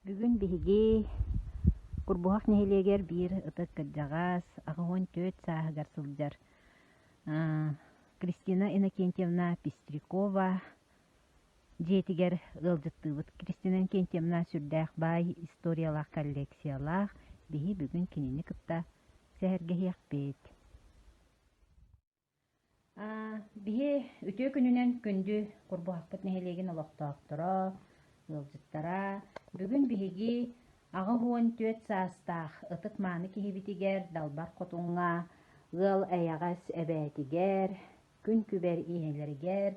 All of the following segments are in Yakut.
Бүгүн биһиги Курбуһах нэһилиэгэр биир ытык кырдьаҕас, 84 сааһыгар сылдьар Кристина Иннокентьевна Пестрякова дьиэтигэр ыалдьыттыыбыт. Кристина Иннокентьевна сүрдээх баай историялаах коллекциялаах. Биһи бүгүн кинини кытта сэһэргэһиэхпит. Биһи үтүө күнүнэн күндү Курбуһахпыт нэһилиэгин олохтоохторо, ыалдьыттара, бүгүн биһиги 84 саастаах ытык-мааны киһибитигэр Далбар Хотуҥҥа, ыал эйэҕэс эбээтигэр, күн күбэр ийэлэригэр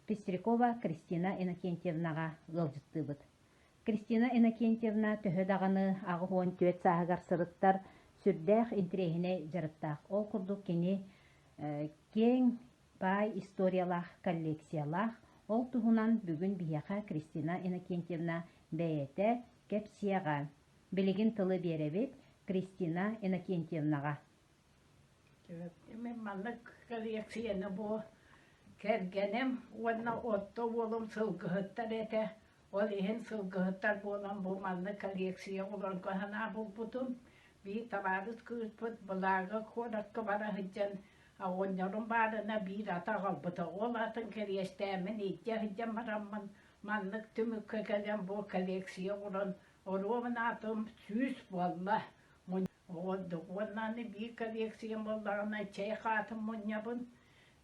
Пестрякова Кристина Иннокентьевнаҕа ыалдьыттыыбыт. Кристина Иннокентьевна төһө даҕаны 84 сааһыгар сырыттар, сүрдээх интэриэһинэй дьарыктаах. Ол курдук кини киэҥ баай историялаах коллекциялаах. Ол туһунан бүгүн биһиэхэ Кристина Иннокентьевна бэйэтэ кэпсиэҕэ. Билигин тылы биэрэбит Кристина Иннокентьевнаҕа. Мин маннык коллекцияны бу кэргэним уонна отто уолум сылгыһыттар этэ. Ол иһин сылгыһыттар буолан бу маннык коллекция оҥорорго санаа булбутум. Биир табаарыс кыыспыт Благо куоракка бара сылдьан оҕонньорум баарына биир аты аҕалбыта. Ол атын кэриэстээммин илдьэ сылдьан бараммын маннык түмүккэ кэлэн бу коллекция оҥорон оруобун аатым 100 буолла. Уонна аны биир коллекциям буоллаҕына чэй хаатын мунньабын.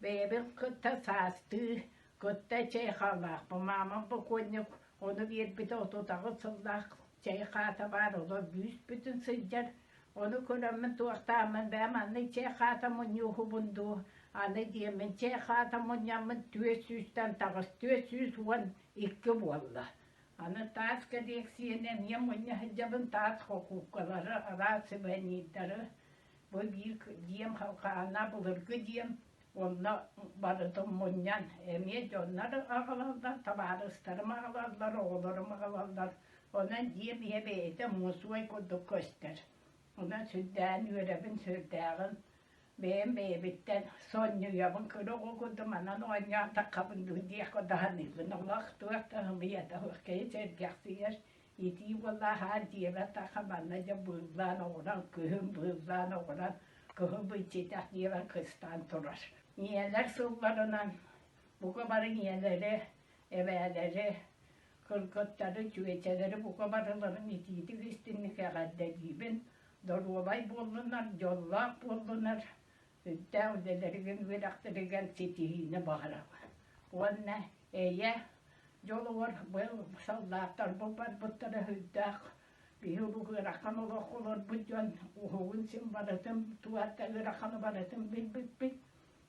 Бэйэбин кытта саастыы, кытта чэй хаалаахпын. Маамам бокуонньук ону биэрбитэ 38 сыллаах чэй хаата баар, олор бүүс-бүтүн сылдьар. Ону көрөммүн туохтааммын бээ маннык чэй хаата мунньууһубун дуу, аны диэммин чэй хаата мунньаммын 400-тэн таҕыс, 412 буолла. Аны таас кэлиэксийэни эмиэ мунньа сылдьабын, таас хокууккалары, араас сувенирдары. Бу биир дьиэм халҕаана былыргы дьиэм, онно барытын мунньан эмиэ дьоннор аҕалаллар, табаарыстарым аҕалаллар, оҕолорум аҕалаллар. Онон дьиэм иһэ бэйэтэ мусуой курдук көстөр. Онон сүрдээн үөрэбин, сүрдээҕин Бэйэм бэйэбиттэн сонньуйабын, кыра оҕо курдук манан оонньоон таххабын дуу диэх курдук саныыбын. Олох туох да ымыйата суох киһи сэргэхсийэр, итии буоллаах аан дьиэбэр тахха манна дьэ быыллаан оҕуран, күһүн быыллаан оҕуран, кыһын быччытах дьиэбэр кыстаан турар. Ийэлэр сылларынан бука бары ийэлэри, эбээлэри, кыргыттары, чүөчэлэри бука барыларын итиитик истинник эҕэрдэлиибин. Доруобай буоллунар, дьоллоох буоллунар, үрдээх үлэлэригин, үөрэхтэригэр ситиһиини баҕарабын. Уонна эйэ дьолугар быйыл саллааттарбыт барбыттара сүрдээх биһи улуу ыарахан олох олорбут дьон уһугун син барытын туох да ыараханы барытын билбиппит.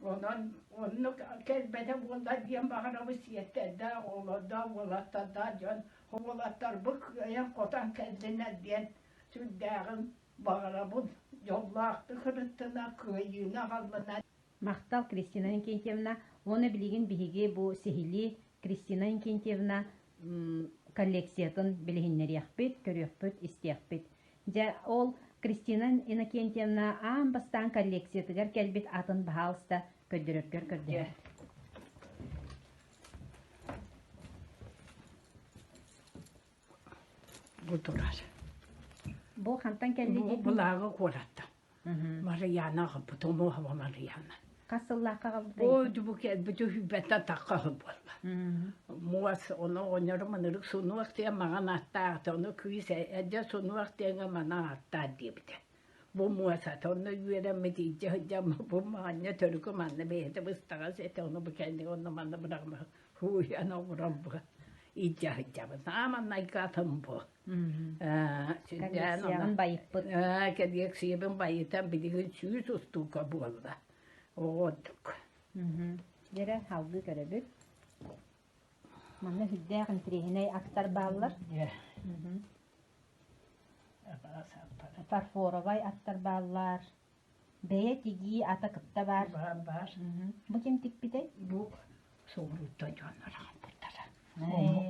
Онон оннук кэлбэтэ буоллар диэн баҕарабыт сиэттэрдээх, оҕолордоох, уолаттардаах дьон уолаттарбыт кыайан-хотон кэллинэр диэн Сүрдээҕин баҕарабын, дьоллоохтук ырыттына, кыайыыны аҕаллына. Махтал, Кристина Иннокентьевна. Уонна билигин биһиги бу сиһилии Кристина Иннокентьевна коллекциятын билиһиннэриэхпит, көрүөхпүт, истиэхпит. Дьэ, ол Кристина Иннокентьевна аан бастаан коллекциятыгар кэлбит атын баһаалыста көрдөрөргөр көрдөһөр. Бу турар. Бу хантан кэлли Бу Былааҕы куораттан. Марьяна аҕалбыт, Омуоһова Марьяна. Хас сыллаахха аҕалбытай? Оо, бу кэлбит үһүйбэттэн тахха буолла. Муос, ону оҕонньорум ынырык сунуох диэн маҥан аттаах, ону кыыс эрдэ сунуох диэҥҥэ манан аттаах диэбитэ. Бу муос ата, онно үөрэммит илдьэ сылдьан бу маанньа төрүкү манна бэйэтэ быстаҕас этэ, ону бу кэннигэр онно манна быраҕыма Һууйан оҕуран бу илдьэ сылдьабын. Ааманнайга атын бу. Сүрдээн Коллекцияҕын байыппыт. Коллекциябын байытан билигин 100 устуука буолла. Оҕордук. Дьэрэ салгыы көрөбүт. Манна сүрдээх интириэһинэй аттар бааллар. Фарфоровай аттар бааллар. Бэйэ тигии ата кытта баар. Баар, баар. Бу ким тикпитэй? Бу соҕурууттан дьоннор аҕалбыттара.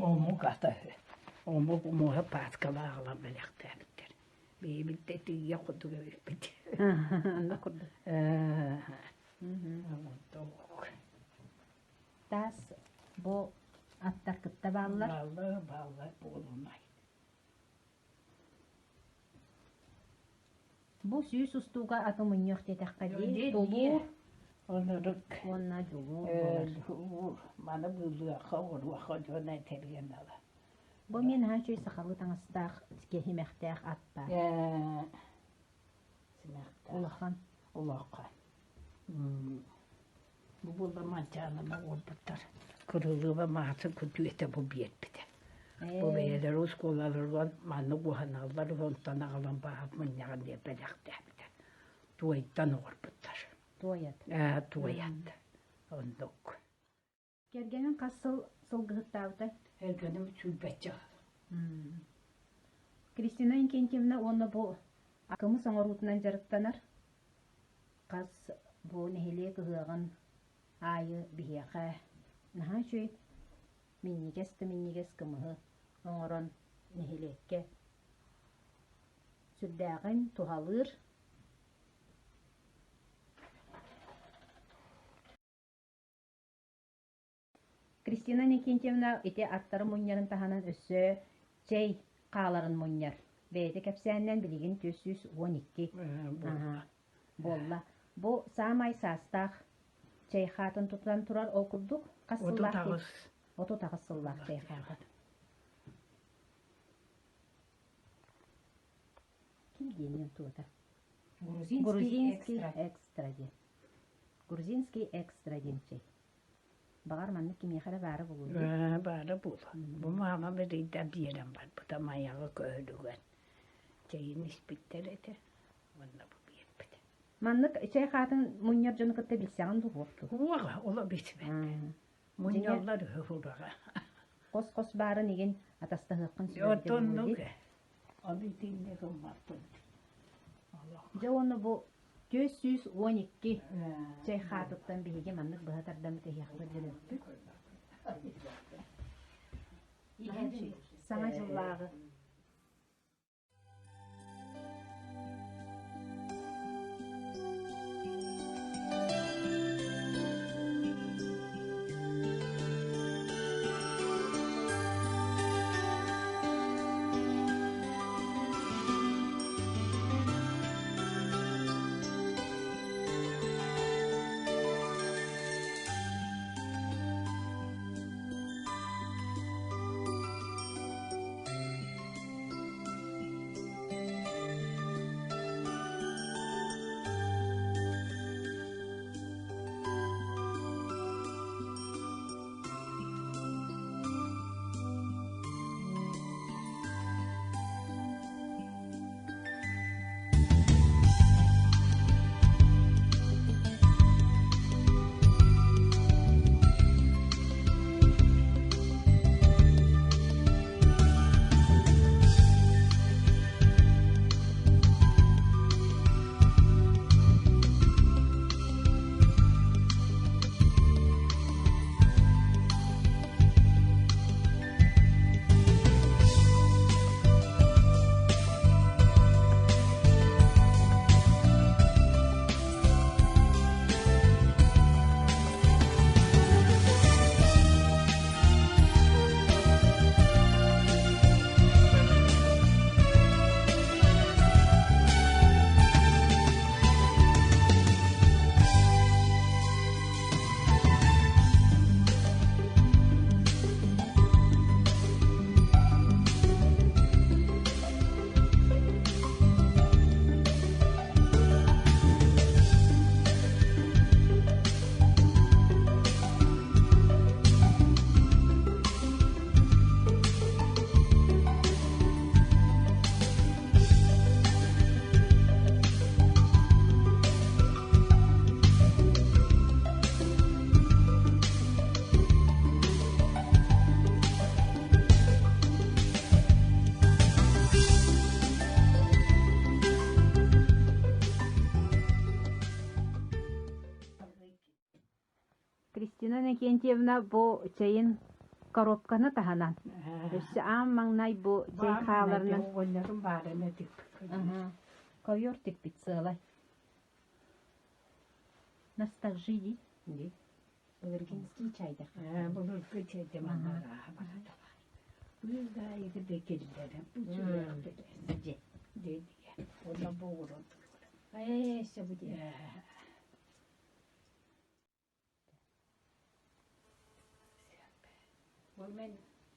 Омук ата үһү. Омук муоһа пааскалаах аҕалан бэлэхтээбиттэр. Бэйэбит да тигиэх курдук эбиппит. Оннук курдук. Таас бу. Аттар кытта бааллар. Бааллар, бааллар буолунай. Бу сүүс устууга аты мунньуох диэтэххэ дии, тулуур Онурук уонна дьулуур буолар. Дьулуур маны быыллыахха, оҥоруохха дьон этэргэн ала. Бу мин наһаа үчүгэй сахалыы таҥастаах, киһимэхтээх ат баар. Симэхтээх. Улахан. Улахан. Бу буолла Манчаанама уолбуттар. Кырылыыба маатын күтүөтэ бу биэрбитэ. Бу бэйэлэр оскуолаларыгар маннык уһаналлар, онтон аҕалан баһап мунньаҕын диэн бэлэхтээбитэ. Туойтан оҕорбуттар. Туойат. Ээ, туойат. Оннук. Кэргэниҥ хас сыл сылгыһыттаабытай? Кэргэним сүүрбэччэ. Кристина Инкентьевна уонна бу кымыс оҥоруутунан дьарыктанар. Хас бу нэһилиэк ыһыаҕын аайы биһиэхэ наһаа үчүгэй минньигэс да минньигэс кымыһы оҥорон нэһилиэккэ сүрдээҕин туһалыыр. Кристина Никитьевна ити аттары мунньарын таһынан өссө чэй хааларын мунньар. Бэйэтэ кэпсээнинэн билигин 412 буолла. Бу саамай саастаах чэй хаатын тутан турар ол курдук хас сыллаах 38 сыллаах чэй хаата. Ким диэниэн туота? Грузинский экстра диэн. Грузинский экстра диэн чэй. Баҕар маннык кимиэхэ эрэ баара буолуо дии. Ээ, баара буолуо. Бу маама бэрийдэ биэрэн барбыта майаҕа көһөрүгэр. Чэйин испиттэр этэ уонна бу биэрбит. Маннык чэй хаатын мунньар дьону кытта билсэҕин дуу суох дуу? Уоҕа, оло билсибэт. Мунньаллар үһү ураҕа. Хос-хос баарын игин атастаһыаххын сөп эбитэ буолуо Оннук дии. ээ. Ону итинник гыммаппын. Олох. Дьэ уонна бу 412 чэй хаатыттан биһиги маннык быһа тардаммыт эһиэхпит дьөлөппүт. Саҥа дьыллааҕы Кристина Иннокентьевна бу чэйин коробканы таһынан өссө аан маҥнай бу чэй хааларынан оҕонньорум баарына тикпит ковер тикпит сыалай. Ностальжи дии. Былыргинский чайдар. Былыргы чайда манна арааһа барыта баар. Быыс да киллэрэн бу сүрэхтэлэс. Дьэ. Дьэ Онно буолан турар. Ээ, сөбү дии. Бу мин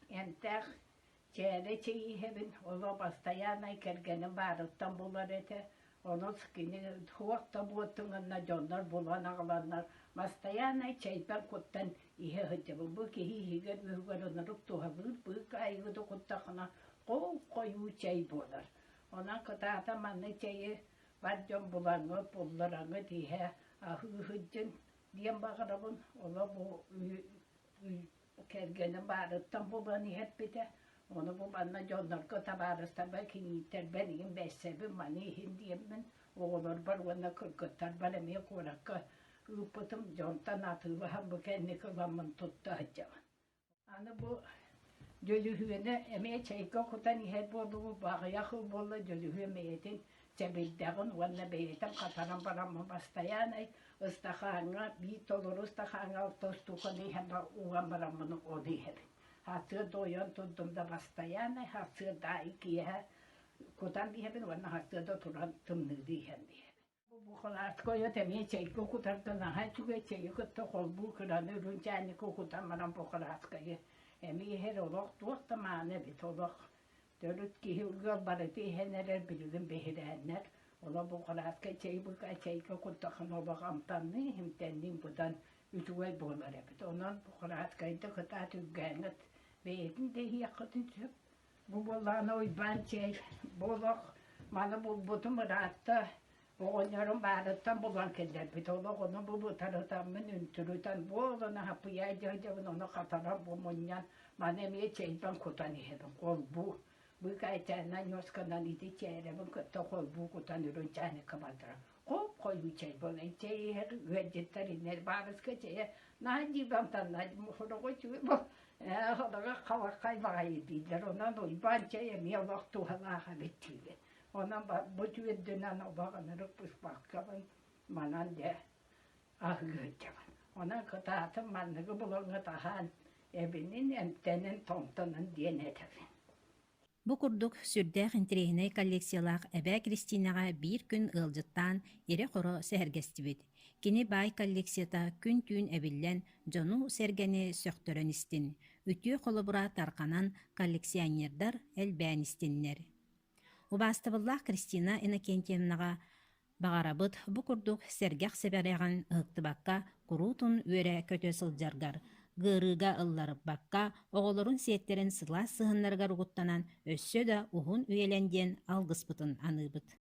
эмтээх чээрэ чэй иһэбин, олох бастайааннай кэргэним баарыттан булар этэ. Ону кини туох да буолтун гынна дьоннор булан аҕаланнар бастайааннай чэйбэр куттан иһэ сылдьабын. Бу киһи иһигэр үһүгэр ынырык туһалыыр быыкаайыгы куттаххына хол-хойуу чэй буолар. Онон кытаатан маннык чэйи бар дьон булаҥҥыт, буллараҥҥыт иһэ аһыы сылдьын диэн баҕарабын. Олох бу кэргэним баарыттан булан иһэрбитэ. Ону бу манна дьоннорго табаарыстарбар, кийииттэрбэр игин бэссэбин, маны иһин диэммин оҕолорбор уонна кыргыттарбар эмиэ куоракка ыыппытым. Дьонтон атыылаһан бу кэнники ыламмын тутта сылдьабын. Аны бу дьөлүһүөнэ эмиэ чэйгэ кутан иһэр буоллубут, баҕыйах ыл буолла дьөлүһүөн бэйэтин чэбирдэҕин уонна бэйэтин хатаран бараммын бастайаанай ыстакааҥҥа биир толору ыстакааҥҥа алта устууканы иһэн уган бараммын ону иһэбин. Сарсыарда ойон турдум да бастайаанай сарсыарда аайы киэһэ кутан иһэбин уонна сарсыарда туран тымныыны иһэн иһэбин. Бу халааска ойот эмиэ чэйгэ кутарга наһаа үчүгэй чэйи кытта холбуу кыраны үрүҥ чээнньиккэ кутан баран бу халааскайы эмиэ иһэр олох туох да мааны эбит олох төрүт киһи ыал барыта иһэн эрэр билигин биһирээннэр олох бу халааскай чэй быка чэйгэ куттаххына олох амтанныы иһимтэнниин быдан үчүгэй буолар эбит онон бу халааскайда кытаат үргээҥҥит бэйэтин да иһиэххитин сөп Бу буоллаҕына Уйбаан чэй, бу олох маны булбутум ыраатта, оҕонньорум баарыттан булан киллэрбит. Олох ону бу бытарытаммын, үнтүрүтэн, буолана хаппыйаай дьаһдьабын ону хатаран бу мунньан, маны эмиэ чэйбэн кутан иһэбин, холбуу. Быыкаайчаанынан ньуосканан ити чээрэбин кытта холбуу кутан үрүҥ чааникка бардара. Хоп-хойуу чэй буолан чэй иһэр ыалдьыттар иннэр баарыска чэйэ наһаа дьиибэ амтанна хороҕо үчүгэй ээ хороҕо халаххай баҕайы дииллэр онон Уйбаан чэй эмиэ олох туһалаах эбит диибин онон бу түөрдүнэн олох ынырык быспаккабын манан дьэ аһыы сылдьабын онон кытаатым манныгы булаҥҥыт аһаан эбинин эмтэнин томтонун диэн этэбин Бу курдук сүрдээх интэриэһинэй коллекциялаах эбээ Кристинаҕа биир күн ыалдьыттаан ирэ-хоро сэһэргэстибит. Кини баай коллекцията күн-түүн эбиллэн, дьону-сэргэни сөхтөрөн истин, үтүө холобура тарҕанан коллекционердар элбээн истиннэр. Убаастабыллаах Кристина Иннокентьевнаҕа Баҕарабыт бу курдук сэргэх сэбэрэҕин ыһыктыбакка куруутун үөрэ-көтө сылдьаргар, ыарыыга ылларбакка оҕолорун сиэттэрин сылаас сыһыннарыгар угуттанан өссө да уһун үйэлэн диэн алгыспытын аныыбыт.